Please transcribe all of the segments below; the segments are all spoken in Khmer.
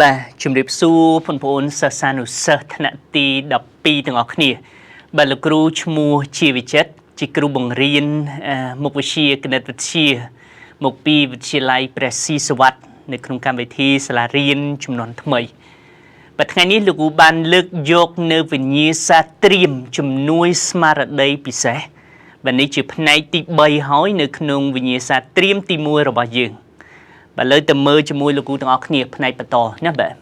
បាទជំរាបសួរបងប្អូនសិស្សានុសិស្សថ្នាក់ទី12ទាំងអស់គ្នាបាទលោកគ្រូឈ្មោះជាវិចិត្រជាគ្រូបង្រៀនអឺមុខវិជ្ជាគណិតវិទ្យាមកពីវិទ្យាល័យព្រះស៊ីសុវត្ថិនៅក្នុងកម្មវិធីសាលារៀនចំនួនថ្មីបាទថ្ងៃនេះលោកគ្រូបានលើកយកនៅវិញ្ញាសាត្រៀមជំនួយស្មារតីពិសេសបាទនេះជាផ្នែកទី3ហើយនៅក្នុងវិញ្ញាសាត្រៀមទី1របស់យើង បាទលើទៅមើលជាមួយលោកគ្រូទាំងអស់គ្នាផ្នែកបន្តណាបាទ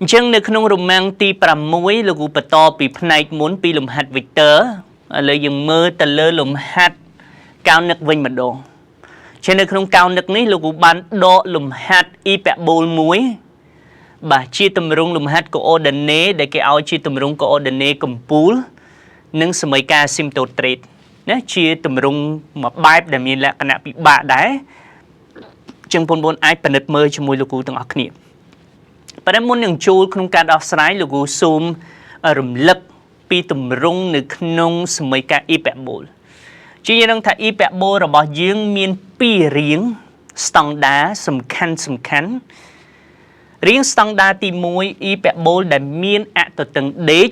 អញ្ចឹងនៅក្នុងរមាំងទី6លោកគ្រូបន្តពីផ្នែកមុនពីលំហាត់ vector ឥឡូវយើងមើលទៅលើលំហាត់កោនិកវិញម្ដងជានៅក្នុងកោនិកនេះលោកគ្រូបានដកលំហាត់អ៊ីប៉ែបូលមួយបាទជាទម្រង់លំហាត់ coordinate ដែលគេឲ្យជាទម្រង់ coordinate កម្ពូល និងសមីការ asymptote ទ្រេតណាជាទម្រង់មួយបែបដែលមានលក្ខណៈពិបាកដែរ ជាងបងប្អូនអាចពិនិត្យមើលជាមួយលោកគ្រូទាំងអស់គ្នាប៉ុន្តែមុននឹងចូលក្នុងការដោះស្រាយលោកគ្រូសូមរំលឹកពីទម្រង់នៅក្នុងសមីការអ៊ីប៉ែបូលជាយើងនឹងថាអ៊ីប៉ែបូលរបស់យើងមានពីររាងស្តង់ដាសំខាន់សំខាន់រាងស្តង់ដាទី1អ៊ីប៉ែបូលដែលមានអតតឹងដេក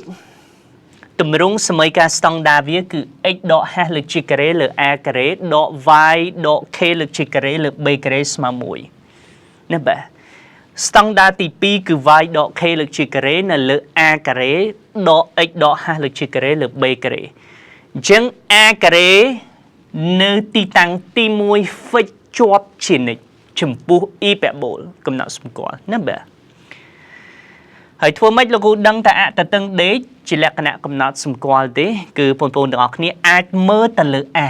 ទម្រង់សមីការស្តង់ដាវាគឺ x ដក h លើកជាការ៉េលើ a ការ៉េដក y ដក k លើកជាការ៉េលើ b ការ៉េស្មើ1ណាបាទស្តង់ដាទី2គឺ y ដក k លើកជាការ៉េនៅលើ a ការ៉េដក x ដក h លើកជាការ៉េលើ b ការ៉េអញ្ចឹង a ការ៉េនៅទីតាំងទី1 fix ជាប់ជានិច្ចចំពោះ អ៊ីប៉ែបូលកំណត់សម្គាល់ណាបាទហើយធ្វើម៉េចលោកគ្រូដឹងថាអតតឹងដេកជាលក្ខណៈកំណត់សម្គាល់ទេគឺបងប្អូនទាំងអស់គ្នាអាចមើលទៅលើ A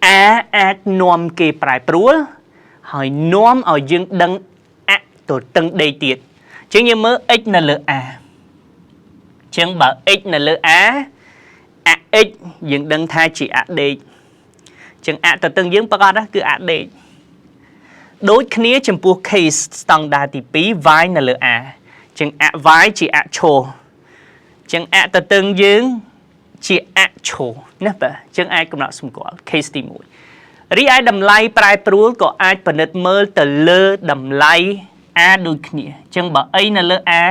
A អាចនាំគេប្រែប្រួលហើយនាំឲ្យយើងដឹងអតតឹងដេកទៀតអញ្ចឹងយើងមើល x នៅលើ A អញ្ចឹងបើ x នៅលើ A អ x យើងដឹងថាជាអដេកអញ្ចឹងអតតឹងយើងប្រកាសណាគឺអដេកដូចគ្នាចំពោះ case ស្តង់ដារទី2 y នៅលើ a អញ្ចឹងអ y ជាអឈរអញ្ចឹងអតតឹងយើងជាអឈរណាបាទអញ្ចឹងអាចកំណត់សម្គាល់ case ទី1រីឯតម្លៃប្រែប្រួលក៏អាចពិនិត្យមើលទៅលើតម្លៃ a ដូចគ្នាអញ្ចឹងបើអីនៅលើ a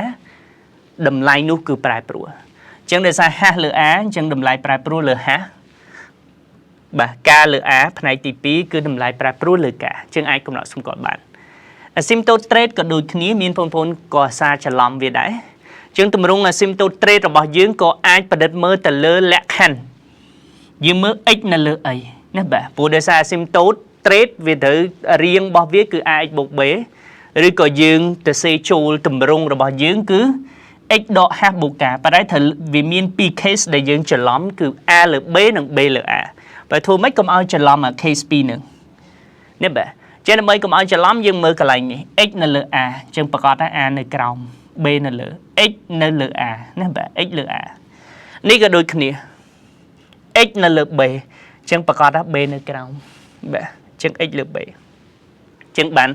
តម្លៃនោះគឺប្រែប្រួលអញ្ចឹងដោយសារ h លើ a អញ្ចឹងតម្លៃប្រែប្រួលលើ h បាទ k លើ a ផ្នែកទី2គឺតម្លៃប្រែប្រួលលើ k អញ្ចឹងអាចកំណត់សម្គាល់បាន asymptote ទ្រេតក៏ដូចគ្នាមានបងប្អូនក៏អាសាច្រឡំវាដែរជាងទម្រង់ asymptote ទ្រេតរបស់យើងក៏អាចប្រឌិតមើលទៅលើលក្ខខណ្ឌយើងមើល x នៅលើអីណាបាទព្រោះដោយសារ asymptote ទ្រេតវាត្រូវរៀងរបស់វាគឺ ax បូក b ឬក៏យើងទៅសេចូលទម្រង់របស់យើងគឺ x ដក h បូក k ប៉ុន្តែត្រូវវាមានពីរ case ដែលយើងច្រឡំគឺ a លើ b និង b លើ a បើធ្វើម៉េចកុំឲ្យច្រឡំអា case ពីរហ្នឹងនេះបាទចឹងដើម្បីកុំឲ្យច្រឡំយើងមើលកន្លែងនេះ x នៅលើ a ចឹងប្រកាសថា a នៅក្រោម b នៅលើ x នៅលើ a ណាបាទ x លើ a នេះក៏ដូចគ្នា x នៅលើ b ចឹងប្រកាសថា b នៅក្រោមបាទចឹង x លើ b ចឹងបាន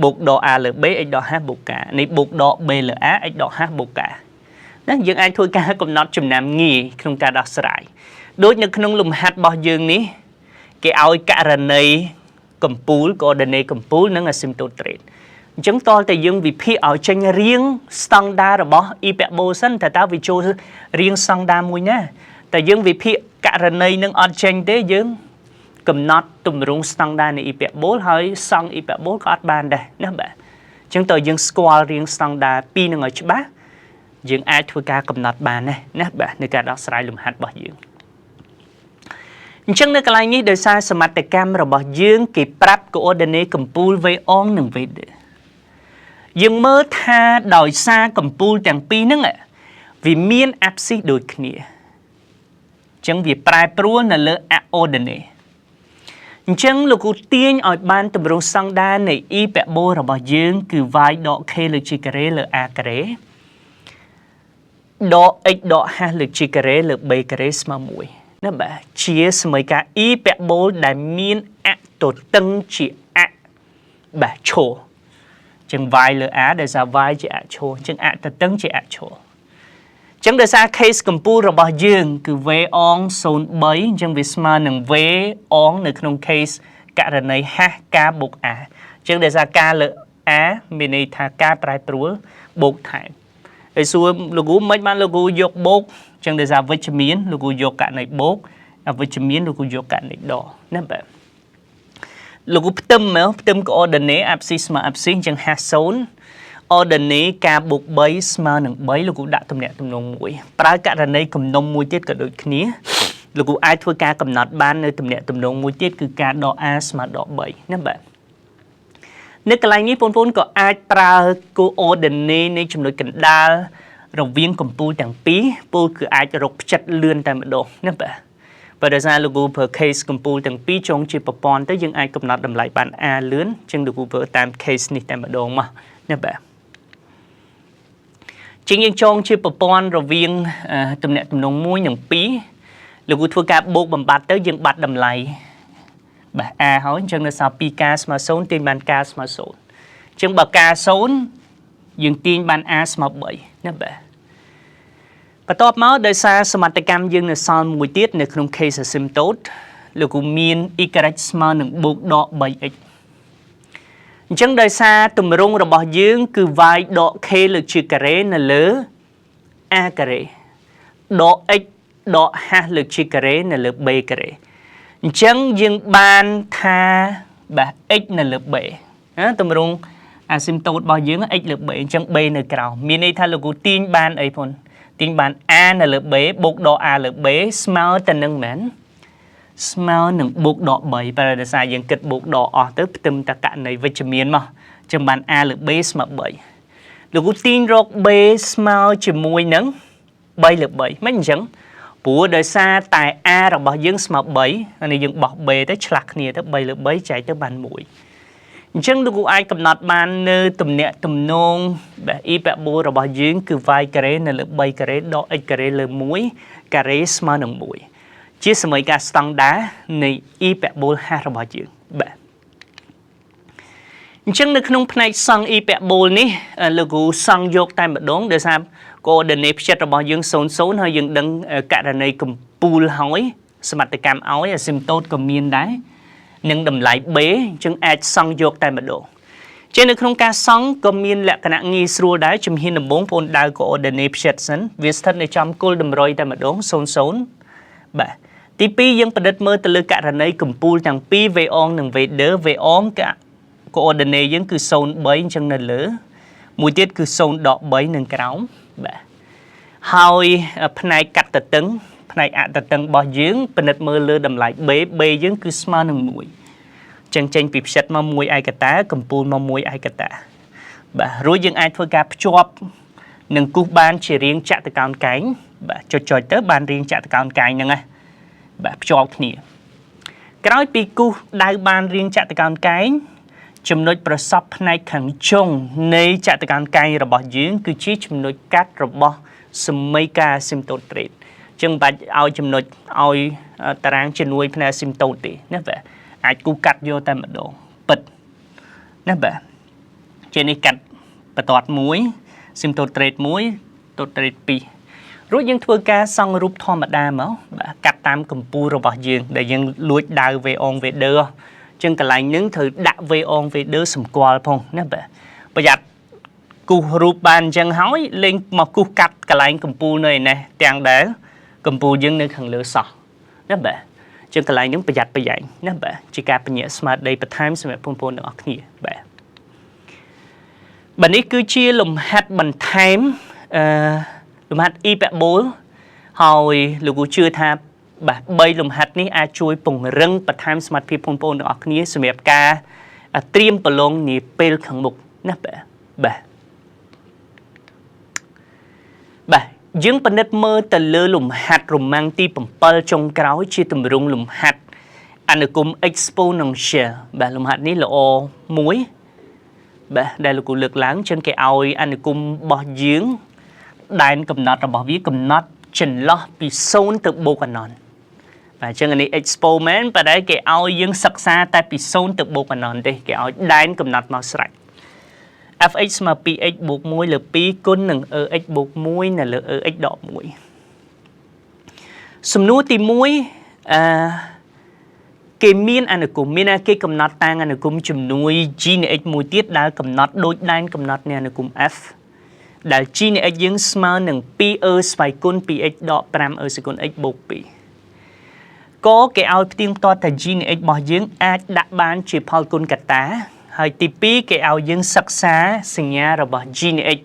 បូកដក a លើ b x ដក h បូក k នេះបូកដក b លើ a x ដក h បូក k ណាយើងអាចធ្វើការកំណត់ចំណាំងាយក្នុងការដោះស្រាយដូចនៅក្នុងលំហាត់របស់យើងនេះគេឲ្យករណីកម្ពូល coordinate កម្ពូលនិង asymptote ទ្រេតអញ្ចឹងតលតែយើងវិភាគឲ្យចេញរៀងស្តង់ដាររបស់ អ៊ីប៉ែបូលសិនតើតើវាចូលរៀងស្តង់ដារមួយណាតែយើងវិភាគករណីនឹងអត់ចេញទេយើងកំណត់ទម្រង់ស្តង់ដារនៃ អ៊ីប៉ែបូលហើយសង់ អ៊ីប៉ែបូលក៏អត់បានដែរណាបាទអញ្ចឹងតើយើងស្គាល់រៀងស្តង់ដារពីរនឹងឲ្យច្បាស់យើងអាចធ្វើការកំណត់បានណាណាបាទនៅការដោះស្រាយលំហាត់របស់យើងអញ្ចឹងនៅកន្លែងនេះដោយសារសមត្ថកម្មរបស់យើងគេប្រាប់ coordinate កម្ពូល V អងនិង V ដឺយើងមើលថាដោយសារកម្ពូលទាំងពីរហ្នឹងវាមាន abscisse ដូចគ្នាអញ្ចឹងវាប្រែប្រួលនៅលើ ordinate អញ្ចឹងលោកគ្រូទាញឲ្យបានទម្រង់ស្តង់ដារនៃ អ៊ីប៉ែបូលរបស់យើងគឺ y ដក k លើកជាការ៉េលើ a ការ៉េដក x ដក h លើកជាការ៉េលើ b ការ៉េស្មើ1ណាបាទជាសមីការ អ៊ីប៉ែបូលដែលមានអតតឹងជាអបាទឈរចឹង y លើ a ដោយសារ y ជាអឈរចឹងអតតឹងជាអឈរចឹងដោយសារ case កម្ពូលរបស់យើងគឺ v អង03អញ្ចឹងវាស្មើនឹង v អងនៅក្នុង case ករណី h k បូក a អញ្ចឹងដោយសារ k លើ A មានន័យថាការប្រែប្រួលបូកថែមហើយសួរលោកគ្រូមិនបានលោកគ្រូយកបូកចឹងដោយសារវិជ្ជមានលោកគ្រូយកករណីបូកអវិជ្ជមានលោកគ្រូយកករណីដកណាបាទលោកគ្រូផ្ទឹមមកផ្ទឹម coordinate abscisse ស្មើ abscisse អញ្ចឹង50 ordinate ការបូក3ស្មើនឹង3លោកគ្រូដាក់ទំនាក់ទំនងមួយប្រើករណីគំនុំមួយទៀតក៏ដូចគ្នាលោកគ្រូអាចធ្វើការកំណត់បាននៅទំនាក់ទំនងមួយទៀតគឺការដក a ស្មើដក3ណាបាទនៅកន្លែងនេះបងប្អូនក៏អាចប្រើ coordinate នៃចំណុចកណ្ដាលរវាងកម្ពូលទាំងពីរពលគឺអាចរកផ្ចិតលឿនតែម្ដងណាបាទបើដោយសារលោកគ្រូប្រើ case កម្ពូលទាំងពីរចងជាប្រព័ន្ធទៅយើងអាចកំណត់តម្លៃបាន a លឿនជាងលោកគ្រូប្រើតាម case នេះតែម្ដងមកណាបាទជាងយើងចងជាប្រព័ន្ធរវាងទំនាក់ទំនង1និង2លោកគ្រូធ្វើការបូកបំបត្តិទៅយើងបាត់តម្លៃបាទ a ហើយអញ្ចឹងនៅសល់ 2k ស្មើ0ទាញបាន k ស្មើ0អញ្ចឹងបើ k 0យើងទាញបាន a ស្មើ3ណាបាទបន្ទាប់មកដោយសារសមត្ថកម្មយើងនៅសល់មួយទៀតនៅក្នុង case asymptote លោកគ្រូមាន y ស្មើនឹងបូកដក 3x អញ្ចឹងដោយសារទម្រង់របស់យើងគឺ y ដក k លើកជាការ៉េនៅលើ a ការ៉េដក x ដក h លើកជាការ៉េនៅលើ b ការ៉េអញ្ចឹងយើងបានថាបាទ x នៅលើ b ណាទម្រង់ asymptote របស់យើង x លើ b អញ្ចឹង b នៅក្រោមមានន័យថាលោកគ្រូទាញបានអីផងទាញបាន a នៅលើ b បូកដក a លើ b ស្មើទៅនឹងមែនស្មើនឹងបូកដក3បើដោយសារយើងគិតបូកដកអស់ទៅផ្ទឹមតករណីវិជ្ជមានមកចឹងបាន a លើ b ស្មើ3លោកគ្រូទាញរក b ស្មើជាមួយនឹង3លើ3មិនអញ្ចឹងព្រោះដោយសារតែ a របស់យើងស្មើ3អានេះយើងបោះ b ទៅឆ្លាស់គ្នាទៅ3លើ3ចែកទៅបាន1អញ្ចឹងលោកគ្រូអាចកំណត់បាននៅទំនាក់ទំនងបាទ អ៊ីប៉ែបូលរបស់យើងគឺ y ការ៉េនៅលើ3ការ៉េដក x ការ៉េលើ1ការ៉េស្មើនឹង1ជាសមីការស្តង់ដានៃ អ៊ីប៉ែបូល h របស់យើងបាទអញ្ចឹងនៅក្នុងផ្នែកសង់ អ៊ីប៉ែបូលនេះលោកគ្រូសង់យកតែម្ដងដោយសារ coordinate ផ្ចិតរបស់យើង0 0ហើយយើងដឹងករណីកម្ពូលហើយសមត្ថកម្មឲ្យ asymptote ក៏មានដែរនិងតម្លៃ b អញ្ចឹងអាចសង់យកតែម្ដងជានៅក្នុងការសង់ក៏មានលក្ខណៈងាយស្រួលដែរជំហានដំបូងបងដៅ coordinate ផ្ចិតសិនវាស្ថិតនៅចំគល់តម្រុយតែម្ដង0 0បាទទី2យើងពិនិត្យមើលទៅលើករណីកម្ពូលទាំងពីរ v អងនិង v ដឺ v អងក coordinate យើងគឺ0 3អញ្ចឹងនៅលើមួយទៀតគឺ0ដក3នឹងក្រោមបាទហើយផ្នែកកាត់តតឹងផ្នែកអតតឹងរបស់យើងពិនិត្យមើលលើតម្លៃ b b យើងគឺស្មើនឹង1ចឹងចេញពីផ្ចិតមក1ឯកតាកម្ពូលមក1ឯកតាបាទរួចយើងអាចធ្វើការភ្ជាប់នឹងគូសបានជារាងចតុកោណកែងបាទចុចចុចទៅបានរាងចតុកោណកែងហ្នឹងណាបាទភ្ជាប់គ្នាក្រោយពីគូសដៅបានរាងចតុកោណកែងចំណុចប្រសពផ្នែកខាងចុងនៃចតុកោណកែងរបស់យើងគឺជាចំណុចកាត់របស់សមីការ asymptote ទ្រេតចឹងមិនបាច់ឲ្យចំណុចឲ្យតារាងជំនួយផ្នែក asymptote ទេណាបាទអាចគូសកាត់យកតែម្ដងពិតណាបាទជានេះកាត់បន្ទាត់មួយ asymptote ទ្រេត1 តទ្រេត2រួចយើងធ្វើការសង់រូបធម្មតាមកបាទកាត់តាមកម្ពូលរបស់យើងដែលយើងលួចដៅ V អង V ដឺចឹងកន្លែងហ្នឹងត្រូវដាក់ V អង V ដឺសម្គាល់ផងណាបាទប្រយ័ត្នគូសរូបបានអញ្ចឹងហើយលេងមកគូសកាត់កន្លែងកម្ពូលនៅឯនេះទាំងដែលកម្ពូលយើងនៅខាងលើសោះណាបាទចឹងកន្លែងហ្នឹងប្រយ័ត្នប្រយែងណាបាទជាការបញ្ញាស្មារតីបន្ថែមសម្រាប់បងប្អូនទាំងអស់គ្នាបាទបាទនេះគឺជាលំហាត់បន្ថែមអឺលំហាត់ អ៊ីប៉ែបូលហើយលោកគ្រូជឿថាបាទ3លំហាត់នេះអាចជួយពង្រឹងបន្ថែមសមត្ថភាពបងប្អូនទាំងអស់គ្នាសម្រាប់ការត្រៀមប្រឡងនាពេលខាងមុខណាបាទបាទបាទយើងពិនិត្យមើលទៅលើលំហាត់រម៉ាំងទី7ចុងក្រោយជាទម្រង់លំហាត់អនុគម exponential បាទលំហាត់នេះល្អមួយបាទដែលលោកគ្រូលើកឡើងចឹងគេឲ្យអនុគមរបស់យើងដែនកំណត់របស់វាកំណត់ចន្លោះពី0ទៅបូកអនន្តបាទអញ្ចឹងអានេះ expo មែនប៉ុន្តែគេឲ្យយើងសិក្សាតែពី0ទៅបូកអនន្តទេគេឲ្យដែនកំណត់មកស្រេច fx ស្មើ 2x បូក1លើ2គុណនឹង ax បូក1នៅលើ ax ដក1សំណួរទី1អឺ គេមានអនុគមមានណាគេកំណត់តាងអនុគមជំនួយ g នៃ x មួយទៀតដែលកំណត់ដូចដែនកំណត់នៃអនុគម f ដែល g នៃ x យើងស្មើនឹង 2e ស្វ័យគុណ 2x ដក 5e ស្វ័យគុណ x បូក2ក៏គេឲ្យផ្ទៀងផ្ទាត់ថា g នៃ x របស់យើងអាចដាក់បានជាផលគុណកតា ហើយទី2គេឲ្យយើងសិក្សាសញ្ញារបស់ g នៃ x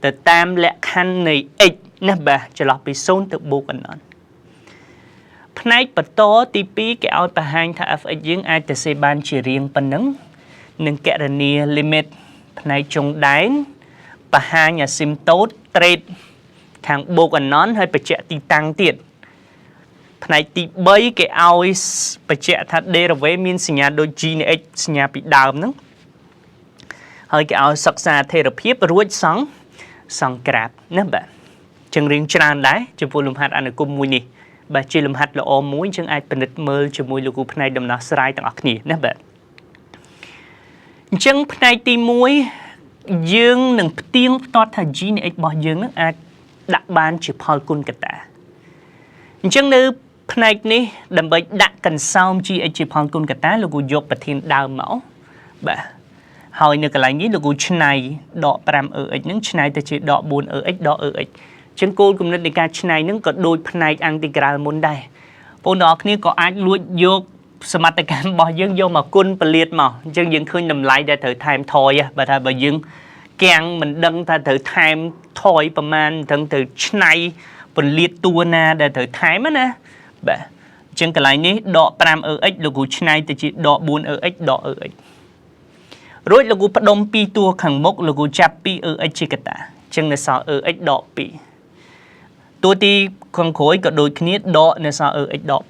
ទៅតាមលក្ខខណ្ឌនៃ x ណាបាទចន្លោះពី0ទៅបូកអនន្តផ្នែកបន្តទី2គេឲ្យបង្ហាញថា fx យើងអាចទៅសេបានជារាងប៉ុណ្ណឹងនិងកណនា limit ផ្នែកចុងដែនបង្ហាញអាស៊ីមតូតត្រេតខាងបូកអនន្តហើយបញ្ជាក់ទីតាំងទៀតផ្នែកទី3គេឲ្យបញ្ជាក់ថា derivative មានសញ្ញាដូច g នៃ x សញ្ញាពីដើមហ្នឹងហើយគេឲ្យសិក្សាថេរភាពរួចសង់សង់ក្រាបណាបាទចឹងរៀងច្រើនដែរចំពោះលំហាត់អនុគមមួយនេះបាទជាលំហាត់ល្អមួយចឹងអាចពិនិត្យមើលជាមួយលោកគ្រូផ្នែកដំណោះស្រាយទាំងអស់គ្នាណាបាទអញ្ចឹងផ្នែកទី1យើងនឹងផ្ទៀងផ្ទាត់ថា g នៃ x របស់យើងនឹងអាចដាក់បានជាផលគុណកតាអញ្ចឹងនៅផ្នែកនេះដើម្បីដាក់កន្សោម gx ជាផលគុណកតាលោកគ្រូយកប្រធានដើមមកបាទហើយនៅកន្លែងនេះលោកគ្រូឆ្នៃដក 5ex ហ្នឹងឆ្នៃទៅជាដក 4ex ដក ex ចឹងគោលគំនិតនៃការឆ្នៃហ្នឹងក៏ដូចផ្នែកអង់តិក្រាលមុនដែរបងប្អូនគ្នាក៏អាចលួចយកសមត្ថកម្មរបស់យើងយកមកគុណពលាតមកអញ្ចឹងយើងឃើញតម្លៃដែលត្រូវថែមថយបើថាបើយើងកាំងមិនដឹងថាត្រូវថែមថយប្រមាណត្រឹមត្រូវឆ្នៃពលាតតួណាដែលត្រូវថែមណាបាទអញ្ចឹងកន្លែងនេះដក 5ex លោកគ្រូឆ្នៃទៅជាដក 4ex ដក ex រួចលោកគ្រូផ្ដុំ2តួខាងមុខលោកគ្រូចាប់ 2ex ជាកតាអញ្ចឹងនៅសល់ ex ដក2តួទីខាងក្រោយក៏ដូចគ្នាដកនៅសល់ ex ដក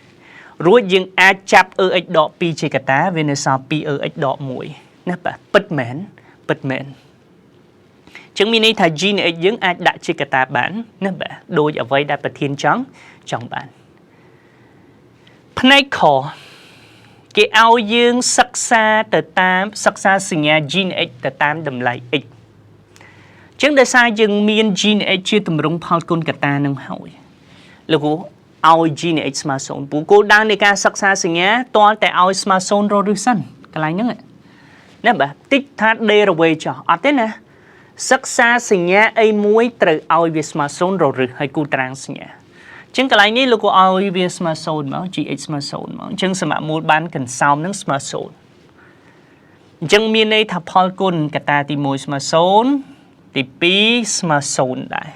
2រួចយើងអាចចាប់ ex ដក2ជាកតាវានៅសល់ 2ex ដក1ណាបាទពិតមែនពិតមែនចឹងមានន័យថា g នៃ x យើងអាចដាក់ជាកតាបានណាបាទដូចអ្វីដែលប្រធានចង់ចង់បានផ្នែកខគេឲ្យយើងសិក្សាទៅតាមសិក្សាសញ្ញា g នៃ x ទៅតាមតម្លៃ x ចឹងដោយសារយើងមាន g នៃ x ជាទម្រង់ផលគុណកតានឹងហើយលោកគ្រូឲ្យ g នៃ x ស្មើ0ព្រោះគោលដៅនៃការសិក្សាសញ្ញាទាល់តែឲ្យស្មើ0រកឬសិនកន្លែងហ្នឹងណាបាទតិចថា derivative ចោះអត់ទេណាសិក្សាសញ្ញាអីមួយត្រូវឲ្យវាស្មើ0រកឬហើយគូតារាងសញ្ញាចឹងកន្លែងនេះលោកក៏ឲ្យវាស្មើ0មក gx ស្មើ0មកអញ្ចឹងសមមូលបានកន្សោមនឹងស្មើ0អញ្ចឹងមានន័យថាផលគុណកតាទី1ស្មើ0ទី2ស្មើ0ដែរ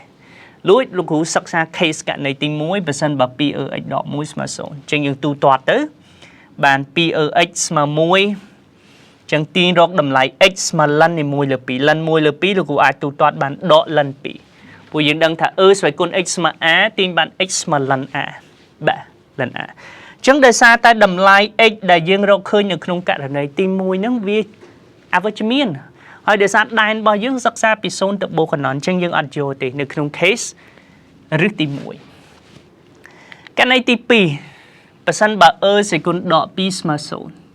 លួចលោកគ្រូសិក្សា case ករណីទី1បើសិនបើ 2ex ដក1ស្មើ0អញ្ចឹងយើងទូទាត់ទៅបាន 2ex ស្មើ1ចឹងទាញរកតម្លៃ x ស្មើ ln នៃ1លើ2 ln 1លើ2លោកគ្រូអាចទូទាត់បានដក ln 2ព្រោះយើងដឹងថា e ស្វ័យគុណ x ស្មើ a ទាញបាន x ស្មើ ln a បាទ ln a ចឹងដោយសារតែតម្លៃ x ដែលយើងរកឃើញនៅក្នុងករណីទី1ហ្នឹងវាអវិជ្ជមានហើយដោយសារដែនរបស់យើងសិក្សាពី0ទៅបូកកណនអញ្ចឹងយើងអត់យកទេនៅក្នុង case ឬទី1ករណីទី2បើសិនបើ e សេគុណដក2ស្មើ0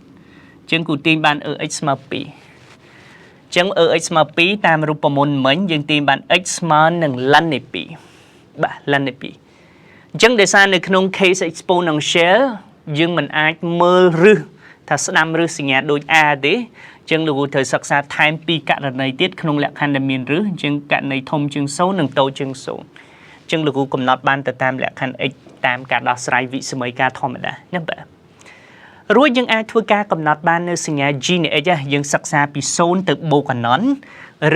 ជាងគូទាញបាន ex ស្មើ2ចឹង ex ស្មើ2តាមរូបមន្តមិញយើងទាញបាន x ស្មើនឹង ln នៃ2បាទ ln នៃ2អញ្ចឹងដោយសារនៅក្នុង case exponential យើងមិនអាចមើលរឹសថាស្ដាំឬសញ្ញាដូច a ទេអញ្ចឹងលោកគ្រូត្រូវសិក្សាថែមពីរករណីទៀតក្នុងលក្ខខណ្ឌដែលមានរឹសអញ្ចឹងករណីធំជាង0និងតូចជាង0អញ្ចឹងលោកគ្រូកំណត់បានទៅតាមលក្ខខណ្ឌ x តាមការដោះស្រាយវិសមីការធម្មតាណាបាទរួចយើងអាចធ្វើការកំណត់បាននៅសញ្ញា g នៃ x យើងសិក្សាពី0ទៅបូកអនន្ត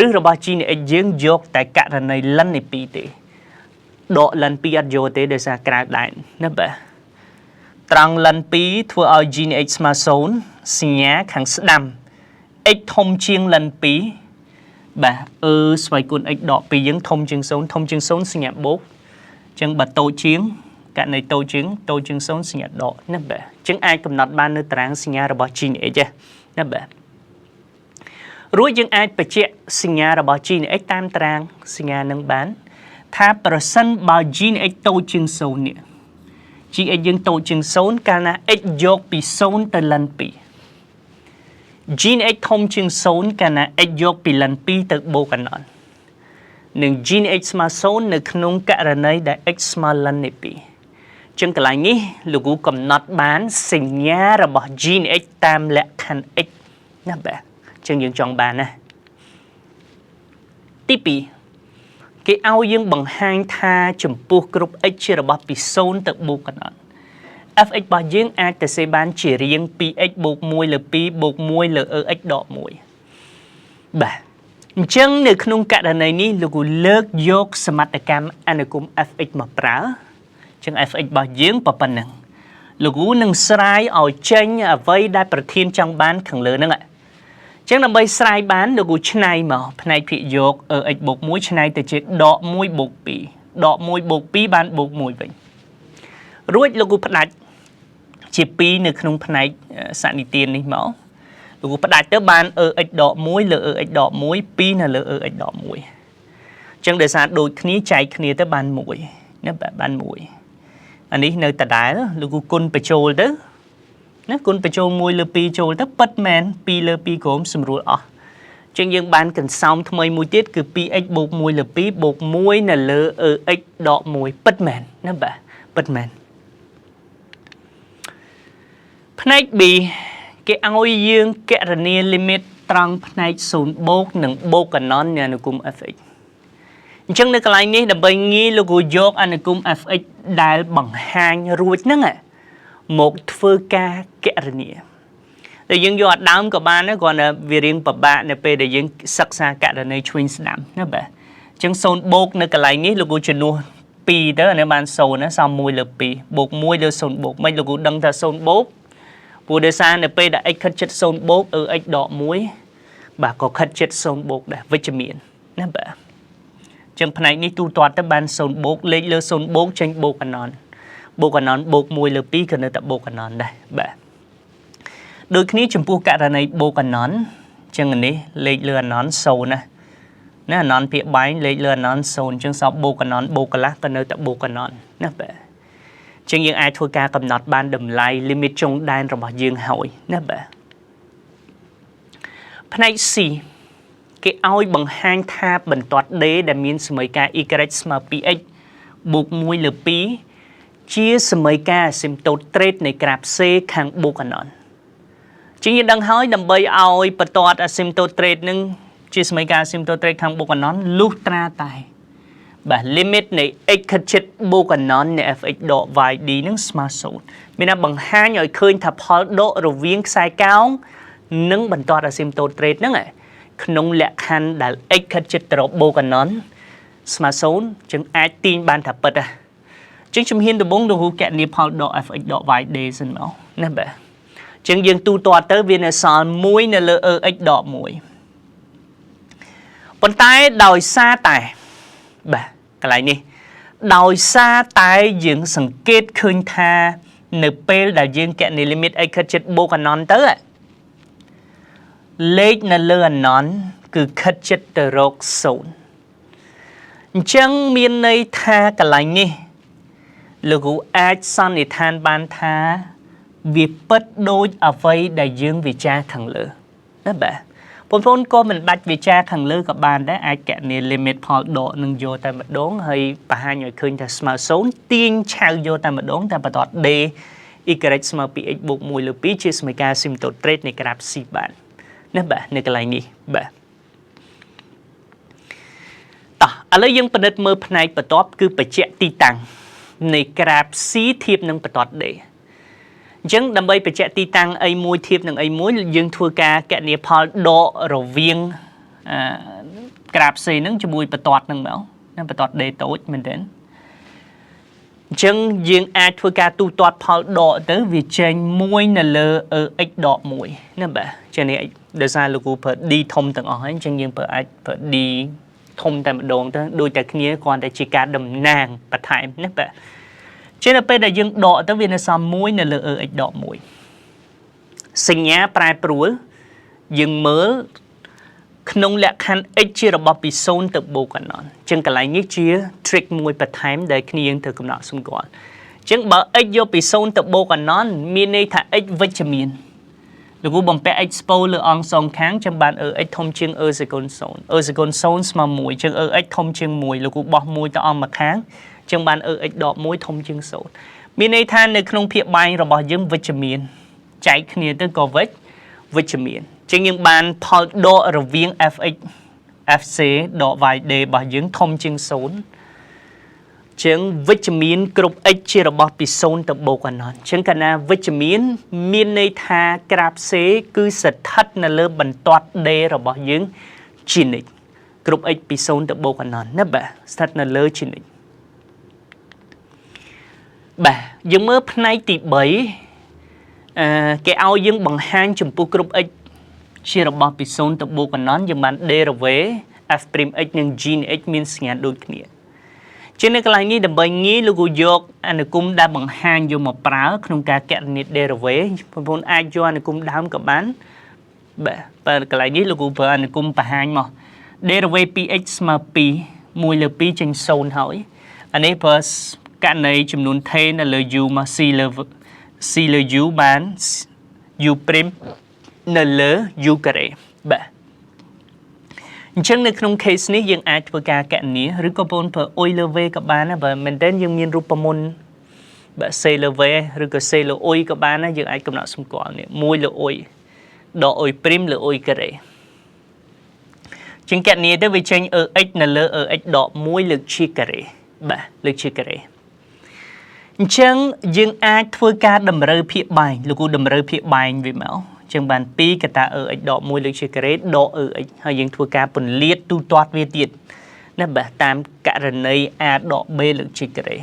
ឬរបស់ g នៃ x យើងយកតែករណី ln នៃ2ទេដក ln 2អត់យកទេដោយសារក្រៅដែនណាបាទត្រង់ ln 2ធ្វើឲ្យ g នៃ x ស្មើ0សញ្ញាខាងស្ដាំ x ធំជាង ln 2បាទ e ស្វ័យគុណ x ដក2យើងធំជាង0ធំជាង0សញ្ញាបូកអញ្ចឹងបើតូចជាងករណីតូចជាងតូចជាង0សញ្ញាដកណាបាទអញ្ចឹងអាចកំណត់បាននៅតារាងសញ្ញារបស់ g នៃ x ណាបាទរួចយើងអាចបញ្ជាក់សញ្ញារបស់ g នៃ x តាមតារាងសញ្ញានឹងបាន ថាប្រសិនបើ g នៃ x តូចជាង0នេះ gx យើងតូចជាង0កាលណា x យកពី0ទៅ ln 2 g នៃ x ធំជាង0កាលណា x យកពី ln 2ទៅបូកអនន្តនិង g នៃ x ស្មើ0នៅក្នុងករណីដែល x ស្មើ ln នៃ2 ចឹងកន្លែងនេះលោកគ្រូកំណត់បានសញ្ញារបស់ g នៃ x តាមលក្ខខណ្ឌ x ណាបាទចឹងយើងចង់បានណាទី2គេឲ្យយើងបង្ហាញថាចំពោះគ្រប់ x ជារបស់ពី0ទៅបូកកណត់ fx របស់យើងអាចទៅសេបានជារាង 2x បូក1លើ2បូក1លើ x ដក1បាទអញ្ចឹងនៅក្នុងករណីនេះលោកគ្រូលើកយកសមត្ថកម្មអនុគម fx មកប្រើអញ្ចឹង fx របស់យើងប៉ុណ្ណឹងលោកគ្រូនឹងស្រាយឲ្យចេញអ្វីដែលប្រធានចង់បានខាងលើហ្នឹងអញ្ចឹងដើម្បីស្រាយបានលោកគ្រូឆ្នៃមកផ្នែកភាគយក x បូក1ឆ្នៃទៅជាដក1បូក2ដក1បូក2បានបូក1វិញរួចលោកគ្រូផ្ដាច់ជា2នៅក្នុងផ្នែកសនិទាននេះមកលោកគ្រូផ្ដាច់ទៅបាន x ដក1លើ x ដក1 2នៅលើ x ដក1អញ្ចឹងដោយសារដូចគ្នាចែកគ្នាទៅបាន1ណាបាទបាន1អានេះនៅដដែលលោកគ្រូគុណបញ្ចូលទៅណាគុណបញ្ចូល1លើ2ចូលទៅពិតមែន2លើ2ក្រុមស្រួលអស់ចឹងយើងបានកន្សោមថ្មីមួយទៀតគឺ 2x បូក1លើ2បូក1នៅលើ x ដក1ពិតមែនណាបាទពិតមែនផ្នែក B គេឲ្យយើងគណនា limit ត្រង់ផ្នែក0បូកនិងបូកកណននៃអនុគម fx អញ្ចឹងនៅកន្លែងនេះដើម្បីងាយលោកគ្រូយកអនុគម fx ដែលបង្ហាញរួចហ្នឹងមកធ្វើការគណនាតែយើងយកអាដើមក៏បានដែរគ្រាន់តែវារៀងពិបាកនៅពេលដែលយើងសិក្សាករណីឆ្វេងស្ដាំណាបាទអញ្ចឹង0បូកនៅកន្លែងនេះលោកគ្រូជំនួស2ទៅអានេះបាន0ណាសំ1លើ2បូក1លើ0បូកមិនលោកគ្រូដឹងថា0បូកព្រោះដោយសារនៅពេលដែល x ខិតជិត0បូកអឺ x ដក1បាទក៏ខិតជិត0បូកដែរវិជ្ជមានណាបាទចឹងផ្នែកនេះទូទាត់ទៅបាន0បូកលេខលើ0បូកចេញបូកអណនបូកអណនបូក1លើ2ក៏នៅតែបូកអណនដែរបាទដូចគ្នាចំពោះករណីបូកអណនចឹងនេះលេខលើអណន0ណាណាអណនភាគបែងលេខលើអណន0ចឹងសល់បូកអណនបូកកន្លះក៏នៅតែបូកអណនណាបាទចឹងយើងអាចធ្វើការកំណត់បានតម្លៃ limit ចុងដែនរបស់យើងហើយណាបាទផ្នែក C គេឲ្យបង្ហាញថាបន្ទាត់ D ដែលមានសមីការ y ស្មើ 2x បូក1លើ2ជាសមីការអាស៊ីមតូតត្រេតនៃក្រាប C ខាងបូកអណនជាងយើងដឹងហើយដើម្បីឲ្យបន្ទាត់អាស៊ីមតូតត្រេតនឹងជាសមីការអាស៊ីមតូតត្រេតខាងបូកអណនលុះត្រាតែបាទ limit នៃ x ខិតជិតបូកអណននៃ fx ដក yd នឹងស្មើ0មានថាបង្ហាញឲ្យឃើញថាផលដករវាងខ្សែកោងនិងបន្ទាត់អាស៊ីមតូតត្រេតហ្នឹងក្នុងលក្ខខណ្ឌដែល x ខិតជិតទៅរកបូកអណនស្មើ0จึងអាចទាញបានថាពិតណាចឹងជំហានដំបូងលោកគ្រូគណនាផលដក fx ដក yd សិនមកណាបាទចឹងយើងទូទាត់ទៅវានៅសល់1នៅលើ x ដក1ប៉ុន្តែដោយសារតែបាទកន្លែងនេះដោយសារតែយើងសង្កេតឃើញថានៅពេលដែលយើងគណនា limit x ខិតជិតបូកអណនទៅលេខនៅលើអណនគឺខិតជិតទៅរក0អញ្ចឹងមានន័យថាកន្លែងនេះលោកគ្រូអាចសន្និដ្ឋានបានថាវាពិតដូចអ្វីដែលយើងវិចារខាងលើណាបាទបងប្អូនក៏មិនបាច់វិចារខាងលើក៏បានដែរអាចគណនា limit ផលដកនឹងយកតែម្ដងហើយបង្ហាញឲ្យឃើញថាស្មើ0ទាញឆៅយកតែម្ដងតែបន្ទាត់ d y ស្មើ 2x បូក1លើ2ជាសមីការ asymptote ទ្រេតនៃក្រាប C បានណាបាទនៅកន្លែងនេះបាទតោះឥឡូវយើងពិនិត្យមើលផ្នែកបន្ទាប់គឺបញ្ជាក់ទីតាំងនៃក្រាប C ធៀបនឹងបន្ទាត់ D អញ្ចឹងដើម្បីបញ្ជាក់ទីតាំងអីមួយធៀបនឹងអីមួយយើងធ្វើការគណនាផលដករវាងអឺក្រាប C ហ្នឹងជាមួយបន្ទាត់ហ្នឹងមកណាបន្ទាត់ D តូចមែនទេអញ្ចឹងយើងអាចធ្វើការទូទាត់ផលដកទៅវាចេញ1នៅលើ x ដក1ណាបាទចឹងនេះដោយសារលោកគ្រូប្រើ d ធំទាំងអស់ហើយអញ្ចឹងយើងប្រើអាចប្រើ d ធំតែម្ដងទៅដូចតែគ្នាគ្រាន់តែជាការតំណាងបន្ថែមណាបាទជានៅពេលដែលយើងដកទៅវានៅសល់1នៅលើ x ដក1សញ្ញាប្រែប្រួលយើងមើលក្នុងលក្ខខណ្ឌ x ជារបស់ពី0ទៅបូកកណនអញ្ចឹងកន្លែងនេះជា trick មួយបន្ថែមដែលគ្នាយើងត្រូវកំណត់សម្គាល់អញ្ចឹងបើ x យកពី0ទៅបូកកណនមានន័យថា x វិជ្ជមានលោកគ្រូបំពាក់ expo លើអង្គសងខាងចឹងបាន x ធំជាង e សេគុណ0 e សេគុណ0ស្មើ1ចឹង x ធំជាង1លោកគ្រូបោះ1ទៅអង្គម្ខាងចឹងបាន x ដក1ធំជាង0 មានន័យថានៅក្នុងភាគបែងរបស់យើងវិជ្ជមានចែកគ្នាទៅក៏វិជ្ជមានជាងយើងបានផលដករវាង fx fc ដក yd របស់យើងធំជាង0ជាងវិជ្ជមានគ្រប់ x ជារបស់ពី0ទៅបូកអនន្តជាងកាលណាវិជ្ជមានមានន័យថាក្រាប C គឺស្ថិតនៅលើបន្ទាត់ D របស់យើងជានិច្ចគ្រប់ x ពី0ទៅបូកអនន្តណាបាទស្ថិតនៅលើជានិច្ចបាទយើងមើលផ្នែកទី3អឺគេឲ្យយើងបង្ហាញចំពោះគ្រប់ x ជារបស់ពី0ទៅបូកអនន្តយើងបាន derivative f' x និង g នៃ x មានសញ្ញាដូចគ្នាជានៅកន្លែងនេះដើម្បីងាយលោកគ្រូយកអនុគមដែលបង្ហាញយកមកប្រើក្នុងការកណនា derivative បងប្អូនអាចយកអនុគមដើមក៏បានបាទបើកន្លែងនេះលោកគ្រូប្រើអនុគមបង្ហាញមក derivative 2x ស្មើ2 1លើ2ចេញ0ហើយអានេះប្រើករណីចំនួនថេនៅលើ u មក c លើ c លើ u បាន u' នៅលើ u ការ៉េបាទអញ្ចឹងនៅក្នុង case នេះយើងអាចធ្វើការកណនាឬក៏បងប្រើ u លើ v ក៏បានដែរបើមែនទែនយើងមានរូបមន្តបាទ c លើ v ឬក៏ c លើ u ក៏បានដែរយើងអាចកំណត់សម្គាល់នេះ1លើ u ដក u ព្រីមលើ u ការ៉េជាងកណនាទៅវាចេញ x នៅលើ x ដក1លើកជាការ៉េបាទលើកជាការ៉េអញ្ចឹងយើងអាចធ្វើការតម្រូវភាគបែងលោកគ្រូតម្រូវភាគបែងវាមកចឹងបាន2កតា x ដក1លើកជាការ៉េដក x ហើយយើងធ្វើការពន្លាតទូទាត់វាទៀតណាបាទតាមករណី a ដក b លើកជាការ៉េ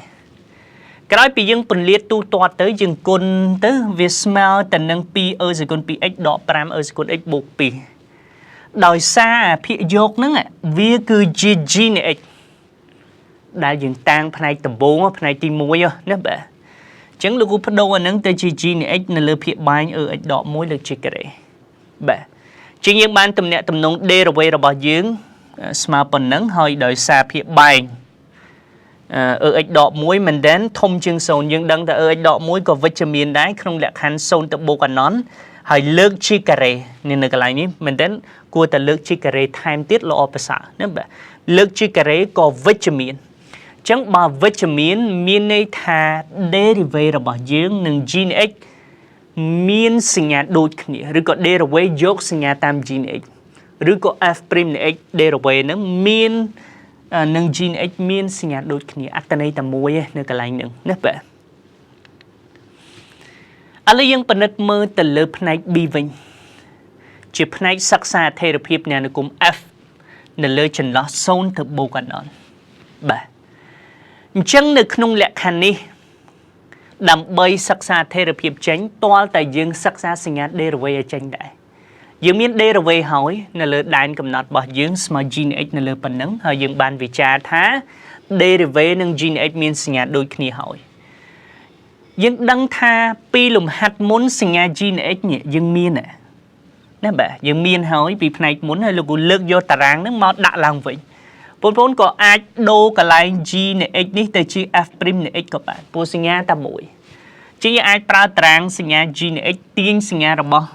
ក្រោយពីយើងពន្លាតទូទាត់ទៅយើងគុណទៅវាស្មើទៅនឹង2 e សេគុណ 2x ដក5 e សេគុណ x បូក2ដោយសារភាគយកហ្នឹងវាគឺជា g នៃ x ដែលយើងតាំងផ្នែកដំបូងផ្នែកទី1ណាបាទអញ្ចឹងលោកគ្រូបដូរអាហ្នឹងទៅជា g នៃ x នៅលើភាគបែង e x ដក1លើកជាការ៉េបាទជាងយើងបានទំនាក់ទំនង derivative របស់យើងស្មើប៉ុណ្ណឹងហើយដោយសារភាគបែងអឺ x ដក1មែនទែនធំជាង0យើងដឹងថា x ដក1ក៏វិជ្ជមានដែរក្នុងលក្ខខណ្ឌ0ទៅបូកអនន្តហើយលើកជាការ៉េនេះនៅកន្លែងនេះមែនទែនគួរតែលើកជាការ៉េថែមទៀតល្អប្រសើរណាបាទលើកជាការ៉េក៏វិជ្ជមានចឹងបើវិជ្ជមានមានន័យថា derivative របស់យើងនិង g នៃ x មានសញ្ញាដូចគ្នាឬក៏ derivative យកសញ្ញាតាម g នៃ x ឬក៏ f' នៃ x derivative ហ្នឹងមាននឹង g នៃ x មានសញ្ញាដូចគ្នាអត្តន័យតែមួយឯនៅកន្លែងហ្នឹងណាបាទឥឡូវយើងពិនិត្យមើលទៅលើផ្នែក B វិញជាផ្នែកសិក្សាអធិរភាពនៃអនុគម f នៅលើចន្លោះ0ទៅបូកអនន្តបាទអញ្ចឹងនៅក្នុងលក្ខខណ្ឌនេះដើម្បីសិក្សាអធិរភាពចេញទាល់តែយើងសិក្សាសញ្ញា derivative ឲ្យចេញដែរយើងមាន derivative ហើយនៅលើដែនកំណត់របស់យើងស្មើ g នៃ x នៅលើប៉ុណ្ណឹងហើយយើងបានវិចារថា derivative និង g នៃ x មានសញ្ញាដូចគ្នាហើយយើងដឹងថាពីលំហាត់មុនសញ្ញា g នៃ x នេះយើងមានណាបាទយើងមានហើយពីផ្នែកមុនហើយលោកគ្រូលើកយកតារាងហ្នឹងមកដាក់ឡើងវិញបងប្អូនក៏អាចដូរកន្លែង g នៃ x នេះទៅជា f' នៃ x ក៏បានព្រោះសញ្ញាតែមួយជាងយើងអាចប្រើតារាងសញ្ញា g នៃ x ទាញសញ្ញារបស់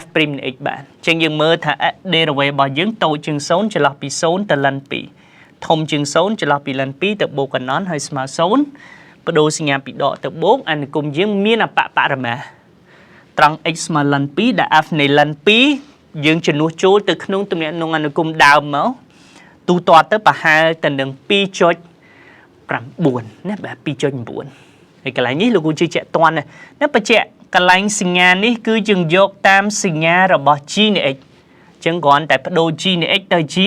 f' នៃ x បានចឹងយើងមើលថា derivative របស់យើងតូចជាង0ចន្លោះពី0ទៅ ln 2ធំជាង0ចន្លោះពី ln 2ទៅបូកអនន្តហើយស្មើ0បដូរសញ្ញាពីដកទៅបូកអនុគមយើងមានអបបរមាត្រង់ x ស្មើ ln 2ដែល f នៃ ln 2យើងជំនួសចូលទៅក្នុងទំនាក់ទំនងអនុគមដើមមកទូទាត់ទៅប្រហែលទៅនឹង2.9ណាបាទ2.9ហើយកន្លែងនេះលោកគ្រូជឿជាក់តន់ណាបញ្ជាក់កន្លែងសញ្ញានេះគឺយើងយកតាមសញ្ញារបស់ g នៃ x ចឹងគ្រាន់តែបដូរ g នៃ x ទៅជា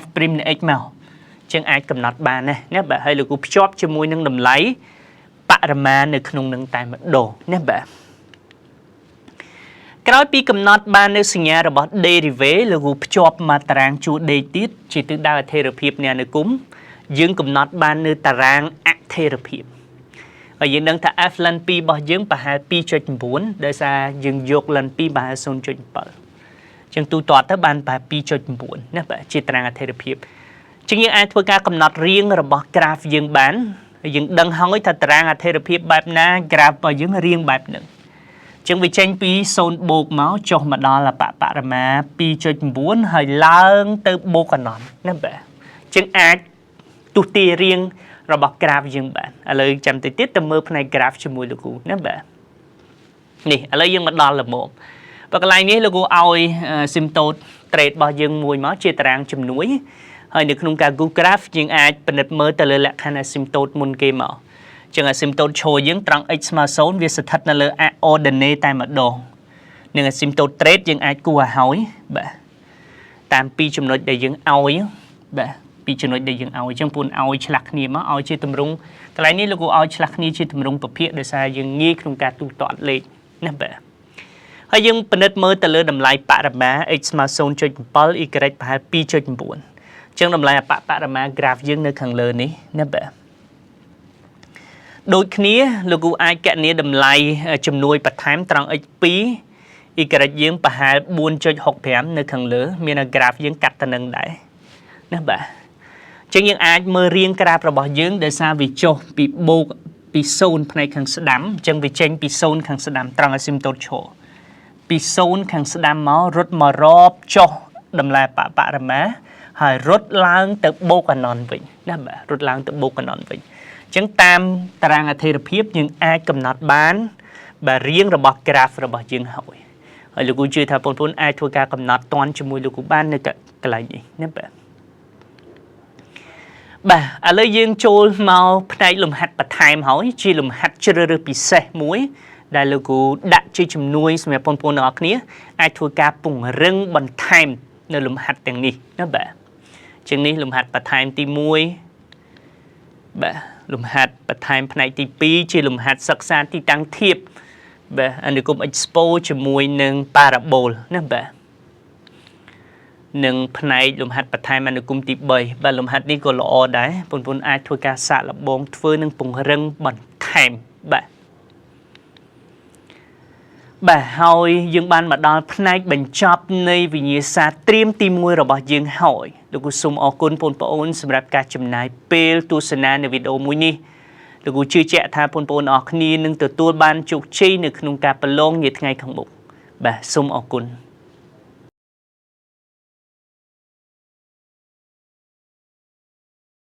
f' នៃ x មកចឹងអាចកំណត់បានណាណាបាទហើយលោកគ្រូភ្ជាប់ជាមួយនឹងតម្លៃបរិមាណនៅក្នុងនឹងតែម្ដងណាបាទក្រោយពីកំណត់បាននៅសញ្ញារបស់ derivative លោកគ្រូភ្ជាប់មកតារាងជួរដេកទៀតជាទិសដៅអធិរភាពនៃអនុគមយើងកំណត់បាននៅតារាងអធិរភាពហើយយើងដឹងថា f ln 2របស់យើងប្រហែល2.9ដោយសារយើងយក ln 2ប្រហែល0.7ចឹងទូទាត់ទៅបានប្រហែល2.9ណាបាទជាតារាងអធិរភាពចឹងយើងអាចធ្វើការកំណត់រាងរបស់ graph យើងបានហើយយើងដឹងហើយថាតារាងអធិរភាពបែបណា graph របស់យើងរាងបែបហ្នឹងចឹងវាចេញពី0បូកមកចុះមកដល់អបបរមា2.9ហើយឡើងទៅបូកអនន្តណាបាទចឹងអាចទស្សទារៀង របស់ graph យើងបានឥឡូវចាំតិចទៀតទៅមើលផ្នែក graph ជាមួយលោកគ្រូណាបាទនេះឥឡូវយើងមកដល់ល្មមបើកន្លែងនេះលោកគ្រូឲ្យ asymptote ទ្រេត របស់យើងមួយមកជាតារាងជំនួយហើយនៅក្នុងការ គូស graph យើងអាចពិនិត្យមើលទៅលើលក្ខខណ្ឌ asymptote មុនគេមកចឹង asymptote ឈរយើងត្រង់ x ស្មើ0វាស្ថិតនៅលើ ordinate តែម្ដងនឹង asymptote ទ្រេត យើងអាចគូសឲ្យហើយបាទតាមពីរចំណុចដែលយើងឲ្យបាទពីចំណុចដែលយើងឲ្យអញ្ចឹងពូនឲ្យឆ្លាស់គ្នាមកឲ្យជាទម្រង់កន្លែងនេះលោកគ្រូឲ្យឆ្លាស់គ្នាជាទម្រង់ពភាកដោយសារយើងងាយក្នុងការទូទាត់លេខណាបាទហើយយើងពិនិត្យមើលទៅលើតម្លៃបរិមា x ស្មើ0.7 y ប្រហែល2.9អញ្ចឹងតម្លៃអបបរមា graph យើងនៅខាងលើនេះណាបាទដូចគ្នាលោកគ្រូអាចកណនាតម្លៃជំនួយបន្ថែមត្រង់ x2 y យើងប្រហែល4.65នៅខាងលើ មាន graph យើងកាត់ទៅនឹងដែរណាបាទអញ្ចឹងយើងអាចមើលរាងក្រាបរបស់យើងដោយសារវាចុះពីបូកពី0ផ្នែកខាងស្ដាំអញ្ចឹងវាចេញពី0ខាងស្ដាំត្រង់ asymptote ឈរពី0ខាងស្ដាំមករត់មករកចុះតម្លៃបបរមាហើយរត់ឡើងទៅបូកអណន្តវិញណាបាទរត់ឡើងទៅបូកអណន្តវិញអញ្ចឹងតាមតារាងអធិរភាពយើងអាចកំណត់បានបាទរាងរបស់ graph របស់យើងហើយហើយលោកគ្រូជឿថាបងប្អូនអាចធ្វើការកំណត់តន់ជាមួយលោកគ្រូបាននៅកន្លែងនេះណាបាទបាទឥឡូវយើងចូលមកផ្នែកលំហាត់បន្ថែមហើយជាលំហាត់ជ្រើសរើសពិសេសមួយ ដែលលោកគ្រូដាក់ជាជំនួយសម្រាប់បងប្អូនទាំងអស់គ្នាអាចធ្វើការពង្រឹងបន្ថែមនៅលំហាត់ទាំងនេះណាបាទជាងនេះលំហាត់បន្ថែមទី1បាទលំហាត់បន្ថែមផ្នែកទី2ជាលំហាត់សិក្សាទីតាំងធៀបបាទអនុគមន៍ expo ជាមួយនឹង parabol ណាបាទនិងផ្នែកលំហាត់បន្ថែមអនុគមន៍ទី3បាទលំហាត់នេះក៏ល្អដែរបងប្អូនអាចធ្វើការសាកល្បងធ្វើនឹងពង្រឹងបន្ថែមបាទបាទហើយយើងបានមកដល់ផ្នែកបញ្ចប់នៃវិញ្ញាសាត្រៀមទី1របស់យើងហើយលោកគ្រូសូមអរគុណបងប្អូនសម្រាប់ការចំណាយពេលទស្សនានៅវីដេអូមួយនេះលោកគ្រូជឿជាក់ថាបងប្អូនអរគ្នានឹងទទួលបានជោគជ័យនៅក្នុងការប្រឡងនាថ្ងៃខាងមុខបាទសូមអរគុណ។